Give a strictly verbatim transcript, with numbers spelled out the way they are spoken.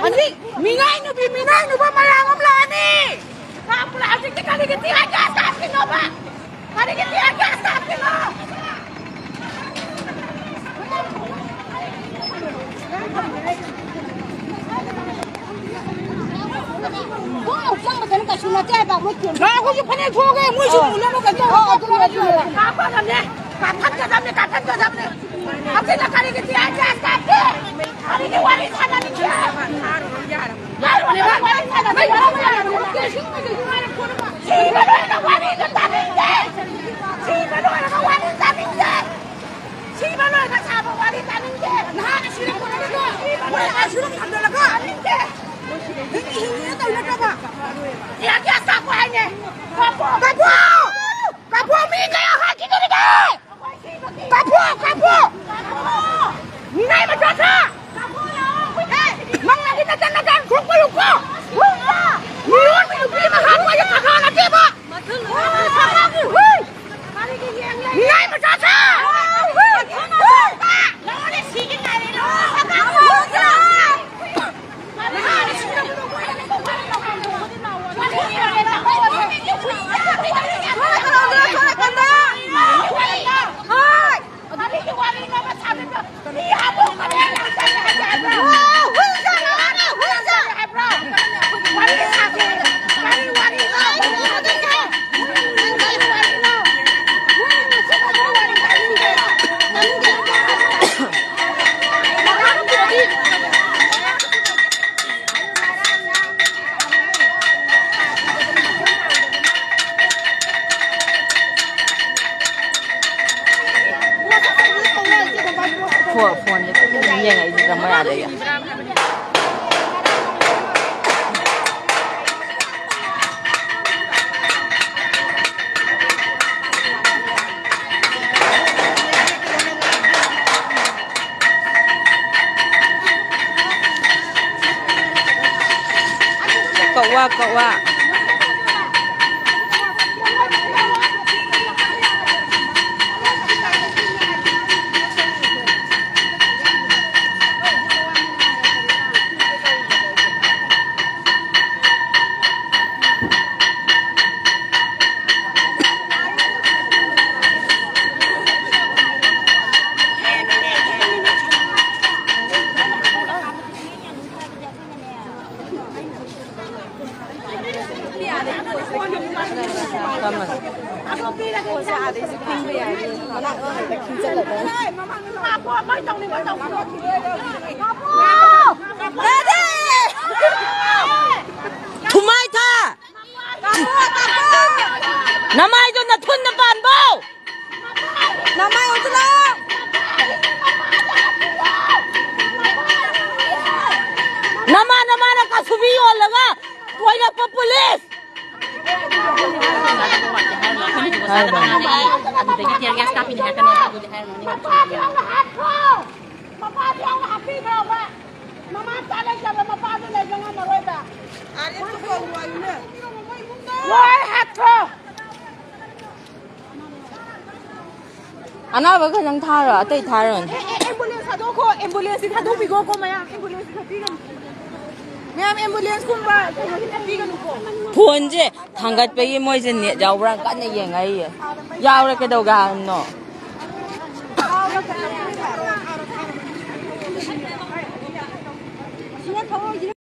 ꯍꯧꯖꯤꯛ ꯃꯤꯅꯥꯏ ꯅꯨꯄꯤ, ꯃꯤꯅꯥꯏ ꯅꯨꯄꯥ ꯃꯌꯥꯝ ꯑꯃ ꯂꯥꯛꯑꯅꯤ꯫ ꯂꯥꯛꯄ ꯂꯥꯛ-, ꯍꯧꯖꯤꯛꯇꯤ ꯀꯔꯤꯒꯤ tear gas ꯀꯥꯞꯄꯤꯅꯣꯕ? ꯀꯔꯤꯒꯤ tear gas ꯀꯥꯞꯄꯤꯅꯣ? ꯊꯣꯡ ꯂꯥꯎ ꯆꯪꯕꯗꯅ ꯀꯩꯁꯨ ꯅꯠꯇꯦ ꯍꯥꯏꯕ, ꯃꯣꯏ ꯊꯣꯡ-, ꯉꯥꯏꯈꯣ, ꯍꯧꯖꯤꯛ ꯐꯅꯦꯛ ꯊꯣꯛꯑꯒꯦ, ꯃꯣꯏꯁꯨ ꯑꯣ, ꯃꯨꯜꯂꯅꯨ, ꯀꯩꯅꯣ, ꯑꯣ, ꯑꯗꯨ ꯑꯗꯨ ꯀꯥꯞꯄꯗꯅꯦ, ꯀꯥꯞꯊꯠꯀꯗꯕꯅꯦ, ꯀꯥꯞꯊꯠꯀꯗꯕꯅꯦ꯫ ꯍꯧꯖꯤꯛꯅ ꯀꯔꯤꯒꯤ tear gas ꯀꯥꯞꯄꯤ? ꯀꯔꯤꯒꯤ ꯋꯥꯔꯤ ꯁꯥꯟꯅꯅꯤꯡꯗꯦ? ꯁꯤꯕ ꯂꯣꯏꯔꯒ ꯋꯥꯔꯤꯗꯣ ꯇꯥꯅꯤꯡꯗꯦ꯫ ꯁꯤꯕ ꯂꯣꯏꯔꯒ ꯋꯥꯔꯤ ꯇꯥꯅꯤꯡꯗꯦ꯫ ꯁꯤꯕ ꯂꯣꯏꯔꯒ ꯁꯥꯕ ꯋꯥꯔꯤ ꯇꯥꯅꯤꯡꯗꯦ꯫ ꯅꯍꯥꯛꯅ ꯁꯤꯔꯝꯕꯗꯨꯗ ꯃꯣꯏ ꯑꯥ ꯁꯤꯔꯝ ꯊꯝꯖꯤꯜꯂꯒ ꯇꯥꯅꯤꯡꯗꯦ꯫ ꯍꯤꯡꯉꯤ ꯍꯤꯡꯉꯤꯅ ꯇꯧ ꯅꯠꯇ꯭ꯔꯕ? Tear gas ꯀꯥꯞꯄꯣ ꯍꯥꯏꯅꯦ꯫ ꯀꯥꯞꯄꯣ꯫ ꯀꯥꯞꯄꯣ! ꯀꯥꯞꯄꯣ! ꯃꯤ ꯀꯌꯥ ꯍꯥꯠꯈꯤꯗꯣꯔꯤꯒꯦ? ꯀꯥꯞꯄꯣ! ꯀꯥꯞꯄꯣ! ꯃꯤꯅꯥꯏ ꯃꯆꯥꯁꯦ! ꯅꯪꯅꯗꯤ ꯅꯆꯟ ꯅꯆꯥ ꯊꯣꯛꯄ ꯂꯨꯀꯣ! ꯃꯤꯑꯣꯟꯕ ꯅꯨꯄꯤ ꯑꯃ ꯍꯥꯠꯄ ꯍꯥꯏꯁꯦ ꯀꯅꯥ ꯅꯠꯇꯦꯕ! ꯃꯤꯅꯥꯏ ꯃꯆꯥꯁꯦ! ꯐꯣꯟ, ꯐꯣꯟꯁꯦ ꯑꯗꯨꯝ ꯌꯦꯡꯉꯛꯏꯁꯦ ꯆꯪꯕ ꯌꯥꯗꯦ꯫ ꯀꯛꯋꯥ, ꯀꯛꯋꯥ꯫ ꯊꯨꯃꯥꯏ ꯊꯥ! ꯅꯃꯥꯏꯗꯣ ꯅꯊꯨꯟꯅ ꯄꯥꯟꯕꯧ! ꯅꯃꯥꯏ ꯑꯣꯟꯁꯤꯜꯂꯣ! ꯅꯃꯥ ꯅꯃꯥꯅ ꯀꯥꯁꯨꯕꯤ ꯌꯣꯜꯂꯒ ꯀꯣꯏꯔꯛꯄ ꯄꯨꯂꯤꯁ! ꯑꯗꯨꯗꯒꯤ tear gas ꯀꯥꯞꯄꯤꯅꯤ ꯍꯥꯏꯔꯛꯀꯅꯤ, ꯑꯗꯨꯗꯤ ꯍꯥꯏꯔꯨꯔꯅꯨ꯫ ꯃꯄꯥꯗꯤ ꯌꯥꯝꯅ ꯍꯥꯠꯈ꯭ꯔꯣ! ꯃꯄꯥꯗꯤ ꯌꯥꯝꯅ ꯍꯥꯠꯄꯤꯈ꯭ꯔꯣꯕ! ꯃꯃꯥ ꯃꯆꯥ ꯂꯩꯇꯕ ꯃꯄꯥꯗꯨ ꯂꯩꯕ ꯉꯝꯃꯔꯣꯏꯕ! ꯂꯣꯏ ꯍꯥꯠꯈ꯭ꯔꯣ! ꯑꯅꯥꯕ ꯈꯛꯇꯪ ꯊꯥꯔꯣ, ꯑꯇꯩ ꯊꯥꯔꯨꯅꯨ꯫ ꯑꯦ, ꯑꯦ, ambulance ꯊꯥꯗꯣꯛꯈꯣ, ambulance ꯊꯥꯗꯣꯛꯄꯤꯈꯣꯀꯣ, ꯃꯌꯥꯝ ambulance ꯊꯥꯕꯤꯒꯅꯨ꯫ ꯃꯌꯥꯝ ambulance ꯀꯨꯝꯕ ꯀꯩꯅꯣꯗꯤ ꯊꯥꯕꯤꯒꯅꯨꯀꯣ꯫ ꯐꯣꯟꯁꯦ ꯊꯥꯡꯒꯠꯄꯒꯤ ꯃꯣꯏꯁꯦ net ꯌꯥꯎꯕ꯭ꯔꯥ ꯀꯟꯅ ꯌꯦꯡꯉꯛꯏꯌꯦ꯫ ꯌꯥꯎꯔꯦ, ꯀꯩꯗꯧꯒꯦ ꯍꯥꯏꯕꯅꯣ?